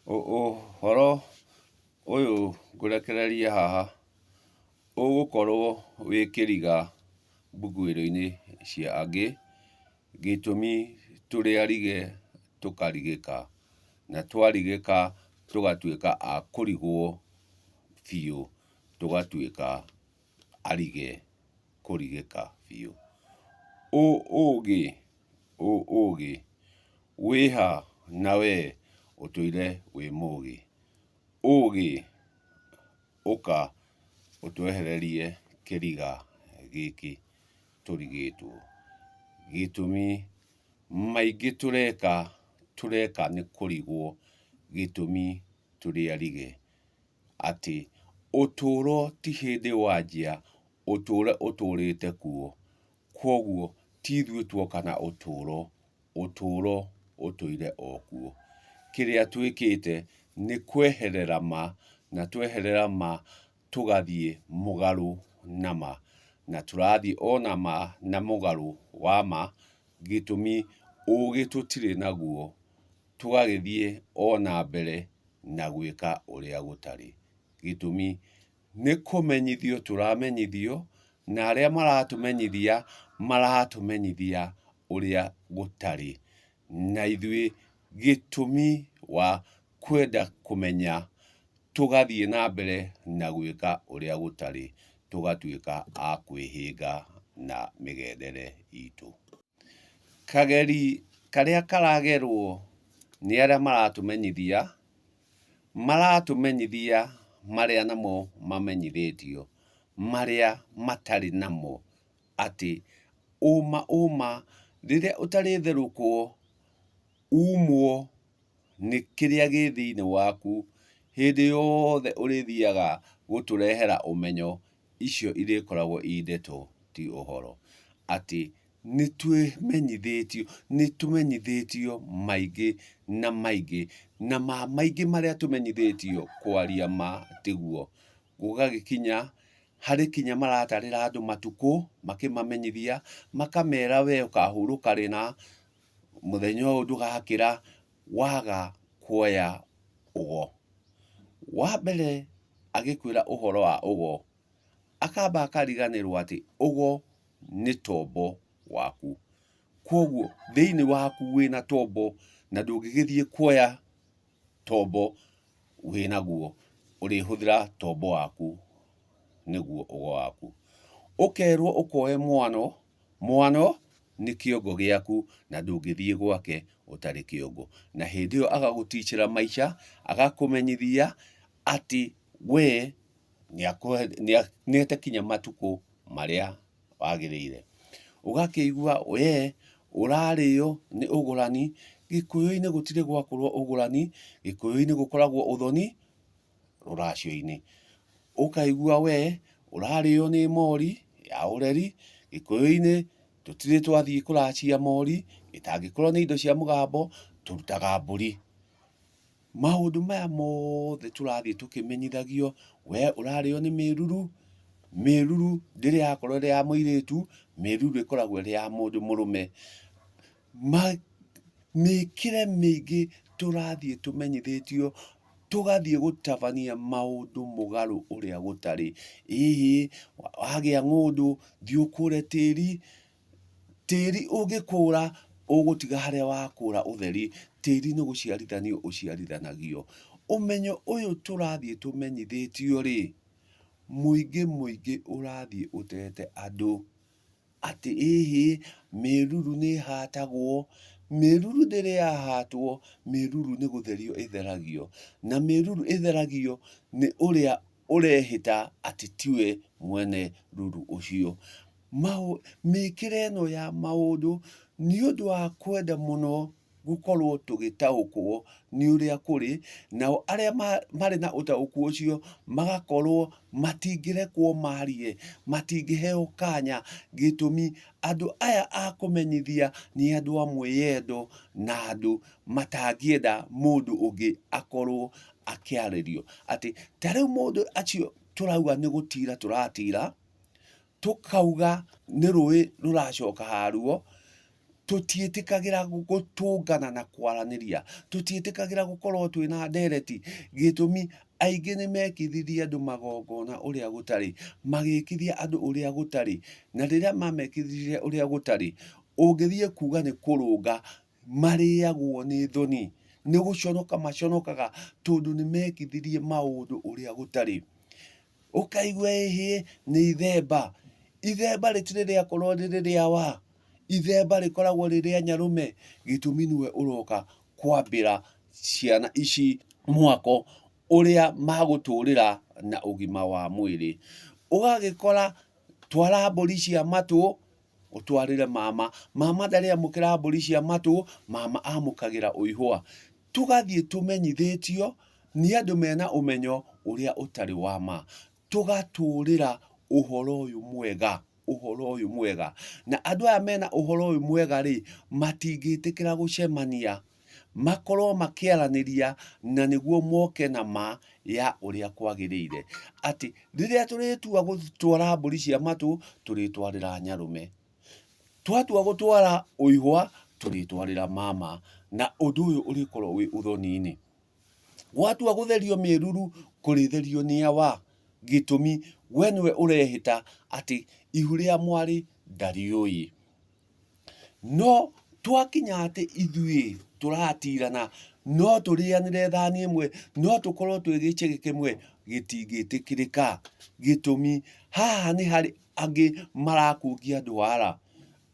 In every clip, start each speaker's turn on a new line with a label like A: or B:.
A: Ũhoro ũyũ ngũrekereria haha ũgũkorwo wĩ kĩriga mbuguĩro-inĩ cia angĩ, gĩtũmi tũrĩ arige tũkarigĩka, na twarigĩka tũgatuĩka a kũrigwo biũ, tũgatuĩka arige kũrigĩka biũ. Ũũgĩ, ũũgĩ wĩha na we ũtũire wĩ mũgĩ? Ũgĩ ũka ũtwehererie kĩriga gĩkĩ tũrigĩtwo. Gĩtũmi maingĩ tũreka, tũreka nĩ kũrigwo, gĩtũmi tũrĩ arige atĩ ũtũro ti hĩndĩ wanjia, ũtũre ũtũrĩte kuo. Kwoguo ti ithuĩ tuoka na ũtũro, ũtũro ũtũire o kuo. Kĩrĩa twĩkĩte nĩ kweherera ma, na tweherera ma tũgathiĩ mũgarũ na ma. Na tũrathiĩ o na ma na mũgarũ wa ma, gĩtũmi ũgĩ tũtirĩ naguo, tũgagĩthiĩ o na mbere na gwĩka ũrĩa gũtarĩ. Gĩtũmi nĩ kũmenyithio tũramenyithio, na arĩa maratũmenyithia, maratũmenyithia ũrĩa gũtarĩ. Na ithuĩ gĩtũmi wa kwenda kũmenya, tũgathiĩ na mbere na gwĩka ũrĩa gũtarĩ, tũgatuĩka a kwĩhĩnga na mĩgendere itũ. Kageri karĩa karagerwo nĩ arĩa maratũmenyithia, maratũmenyithia marĩa namo mamenyithĩtio, marĩa matarĩ namo, atĩ ũma ũma rĩrĩa ũtarĩtherũkwo umwo nĩ kĩrĩa gĩ thĩinĩ waku, hĩndĩ yothe ũrĩthiaga gũtũrehera ũmenyo, icio irĩkoragwo i ndeto ti ũhoro. Atĩ nĩ twĩmenyithĩtio, nĩ tũmenyithĩtio maingĩ na maingĩ, na ma maingĩ marĩa tũmenyithĩtio kwaria ma tiguo. Gũgagĩkinya harĩ kinya maratarĩra andũ matukũ makĩmamenyithia, makamera we ũkahurũka rĩna, mũthenya ũyũ ndũgakĩra waga kuoya ũgo. Wa mbere agĩkwĩra ũhoro wa ũgo, akamba akariganĩrwo atĩ ũgo nĩ tombo waku. Kwoguo thĩinĩ waku wĩna tombo na ndũngĩgĩthiĩ kuoya tombo wĩnaguo, ũrĩhũthĩra tombo waku nĩguo ũgo waku. Ũkerwo ũkoe mwano, mwano nĩ kĩongo gĩaku na ndũngĩthiĩ gwake ũtarĩ kĩongo. Na hĩndĩ ĩyo agagũtichĩra maica, agakũmenyithia atĩ we nĩete kinya matukũ marĩa wagĩrĩire. Ũgakĩigua we ũrarĩo nĩ ũgũrani, Gĩkũyũ-inĩ gũtirĩ gwakorwo ũgũrani, Gĩkũyũ-inĩ gũkoragwo ũthoni rũracio-inĩ. Ũkaigua we ũrarĩo nĩ mori ya ũreri, Gĩkũyũ-inĩ tũtirĩ twathiĩ kũracia mori, ĩtangĩkorwo nĩ indo cia mũgambo, tũrutaga mbũri. Maũndũ maya mothe tũrathiĩ tũkĩmenyithagio, we ũrarĩo nĩ mĩruru, mĩruru ndĩrĩ yakorwo ĩrĩ ya mũirĩtu, mĩruru ĩkoragwo ĩrĩ ya mũndũ mũrũme. Mĩkĩre mĩingĩ tũrathiĩ tũmenyithĩtio, tũgathiĩ gũtabania maũndũ mũgarũ ũrĩa gũtarĩ. Ĩhĩ, wagĩa ng'ũndũ, thiĩ ũkũre tĩri, Tĩri ũngĩkũra ũgũtiga harĩa wakũra ũtheri, tĩri nĩ gũciarithanio ũciarithanagio. Ũmenyo ũyũ tũrathiĩ tũmenyithĩtio rĩ, mũingĩ mũingĩ ũrathiĩ ũtete andũ atĩ ĩhĩ, mĩruru nĩ ĩhatagwo, mĩruru ndĩrĩ yahatwo, mĩruru nĩ gũtherio ĩtheragio, na mĩruru ĩtheragio nĩ ũrĩa ũrehĩta atĩ tiwe mwene ruru ũcio. Mĩkĩre ĩno ya maũndũ nĩ ũndũ wa kwenda mũno gũkorwo tũgĩtaũkwo nĩ ũrĩa kũrĩ, nao arĩa marĩ na ũtaũku ũcio magakorwo matingĩrekwo marie, matingĩheo kanya, gĩtũmi andũ aya a kũmenyithia nĩ andũ a mwĩyendo na andũ matangĩenda mũndũ ũngĩ akorwo akĩarĩrio. Atĩ ta rĩu mũndũ acio tũrauga nĩ gũtira tũratira, tũkauga nĩ rũĩ rũracoka haruo, Tũtiĩtĩkagĩra gũtũngana na kwaranĩria, tũtiĩtĩkagĩra gũkorwo twĩna ndereti, gĩtũmi aingĩ nĩ mekithirie andũ magongona ũrĩa gũtarĩ, magĩkithia andũ ũrĩa gũtarĩ, na rĩrĩa mamekithirie ũrĩa gũtarĩ, ũngĩthiĩ kuga nĩ kũrũnga, marĩagwo nĩ thoni, nĩ gũconoka maconokaga tondũ nĩ mekithirie maũndũ ũrĩa gũtarĩ. Ũkaigua ĩhĩ nĩ ithemba, ithemba rĩtirĩ rĩakorwo rĩrĩ rĩa wa, ithemba rĩkoragwo rĩ rĩa nyarũme, gĩtũmi nĩwe ũroka kwambĩra ciana ici mwako ũrĩa magũtũrĩra na ũgima wa mwĩrĩ. Ũgagĩkora twara mbũri cia matũ ũtwarĩre mama, mama ndarĩ amũkĩra mbũri cia matũ, mama amũkagĩra ũihwa. Tũgathiĩ tũmenyithĩtio nĩ andũ mena ũmenyo ũrĩa ũtarĩ wa ma. Tũgatũrĩra ũhoro ũyũ mwega, ũhoro ũyũ mwega. Na andũ aya mena ũhoro ũyũ mwega rĩ, matingĩtĩkĩra gũcemania, makorwo makĩaranĩria na nĩguo moke na ma ya ũrĩa kwagĩrĩire. Atĩ rĩrĩa tũrĩtua gũtwara mbũri cia matũ, tũrĩtwarĩra nyarũme. Twatua gũtwara ũihwa, tũrĩtwarĩra mama, na ũndũ ũyũ ũrĩkorwo wĩ ũthoni-inĩ. Watua gũtherio mĩruru, kũrĩtherio nĩ awa? Gĩtũmi, we nĩwe ũrehĩta atĩ ihu rĩa mwarĩ ndarĩũĩ. No twakinya atĩ ithuĩ tũratirana, no tũrĩanĩre thani ĩmwe, no tũkorwo twĩ gĩcegĩ kĩmwe, gĩtingĩtĩkĩrĩka. Gĩtũmi, haha nĩ harĩ angĩ marakungia ndwara,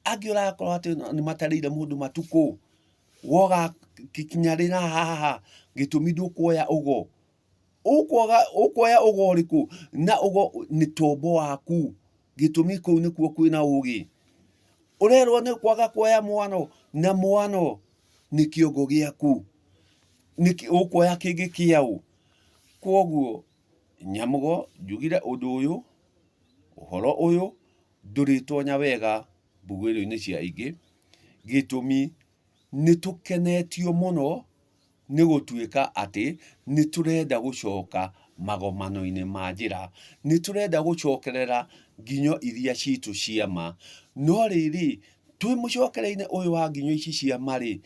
A: angĩ ũrakora atĩ nĩ matarĩire mũndũ matukũ, woga kinya haha gĩtũmi ndũkuoya ũgo. Ũkwaga ũkuoya ũgo ũrĩkũ? Na ũgo nĩ tombo waku, gĩtũmi kũu nĩkuo kwĩna ũgĩ. Ũrerwo nĩ kwaga kuoya mwano, na mwano nĩ kĩongo gĩaku, nĩkĩ ũkuoya kĩngĩ kĩaũ? Kwoguo Nyamũgo njugire ũndũ ũyũ, ũhoro ũyũ ndũrĩtonya wega mbugĩrĩrio-inĩ cia aingĩ, gĩtũmi nĩ tũkenetio mũno nĩ gũtuĩka atĩ nĩ tũrenda gũcoka magomano-inĩ ma njĩra, nĩ tũrenda gũcokerera nginyo iria citũ cia ma. No rĩrĩ, twĩ mũcokere-inĩ ũyũ wa nginyo ici cia ma rĩ,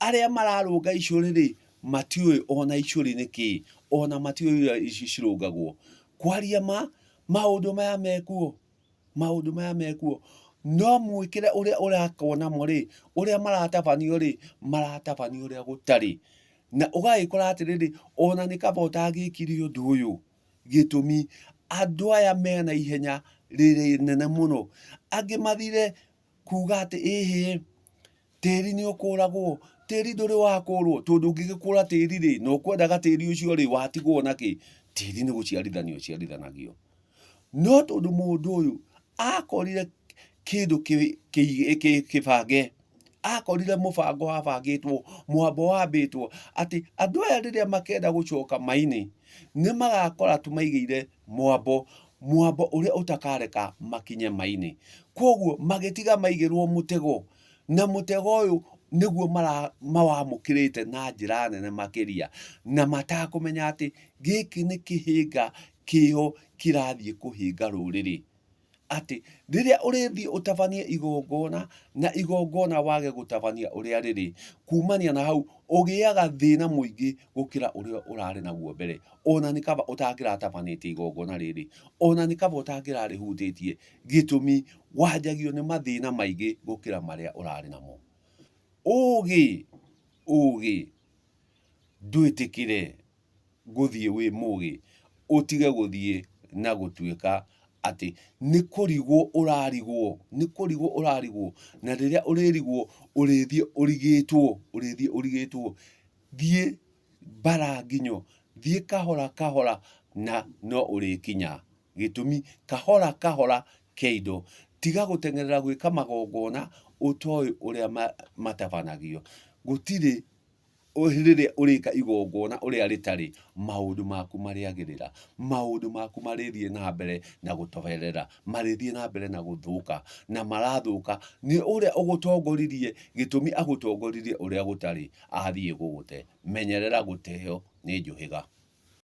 A: arĩa mararũnga icũrĩ rĩ, matiũĩ ona icũrĩ nĩ kĩĩ, ona matiũĩ ũrĩa cirũngagwo. Kwaria ma, maũndũ maya mekuo, maũndũ maya mekuo, no mwĩkĩre ũrĩa ũrakwo namo rĩ, ũrĩa maratabanio rĩ, maratabanio ũrĩa gũtarĩ. Na ũgagĩkora atĩrĩrĩ, ona nĩ kaba ũtangĩkire ũndũ ũyũ. Gĩtũmi, andũ aya mena ihenya rĩnene mũno. Angĩ mathire kuga atĩ ĩhĩ, tĩri nĩ ũkũragwo, tĩri ndũrĩ wakũrwo, tondũ ũngĩgĩkũra tĩri rĩ, na ũkwendaga tĩri ũcio rĩ, watigwo nakĩ? Tĩri nĩ gũciarithanio ũciarithanagio. No tondũ mũndũ ũyũ akorire kĩndũ kĩbange, akorire mũbango wabangĩtwo, mwambo wambĩtwo, atĩ andũ aya rĩrĩa makenda gũcoka ma-inĩ, nĩ magakora tũmaigĩire mwambo, mwambo ũrĩa ũtakareka makinye ma-inĩ. Koguo magĩtiga maigĩrwo mũtego, na mũtego ũyũ nĩguo mawamũkĩrĩte na njĩra nene makĩria, na matakũmenya atĩ gĩkĩ nĩ kĩhĩnga kĩo kĩrathiĩ kũhĩnga rũrĩrĩ. Atĩ rĩrĩa ũrĩthiĩ ũtabanie igongona na igongona wage gũtabania ũrĩa rĩrĩ, kumania na hau ũgĩaga thĩna mũingĩ gũkĩra ũrĩa ũrarĩ naguo mbere. Ona nĩ kaba ũtangĩratabanĩtie igongona rĩrĩ, ona nĩ kaba ũtangĩrarĩhutĩtie, gĩtũmi wanjagio nĩ mathĩna maingĩ gũkĩra marĩa ũrarĩ namo. Ũgĩ, ũgĩ ndwĩtĩkĩre gũthiĩ wĩ mũgĩ, ũtige gũthiĩ na gũtuĩka atĩ nĩ kũrigwo ũrarigwo, nĩ kũrigwo ũrarigwo, na rĩrĩa ũrĩrigwo ũrĩthiĩ ũrigĩtwo, ũrĩthiĩ ũrigĩtwo. Thiĩ mbara nginyo, thiĩ kahora kahora na no ũrĩkinya. Gĩtũmi, kahora kahora ke indo. Tiga gũteng'erera gwĩka magongona ũtoĩ ũrĩa matabanagio. Gũtirĩ Rĩrĩa ũrĩka igongona ũrĩa rĩtarĩ, maũndũ maku marĩagĩrĩra, maũndũ maku marĩthiĩ na mbere na gũtoberera, marĩthiĩ na mbere na gũthũka, na marathũka nĩ ũrĩa ũgũtongoririe, gĩtũmi agũtongoririe ũrĩa gũtarĩ, athiĩ gũgũte. Menyerera gũteo nĩ njũhĩga.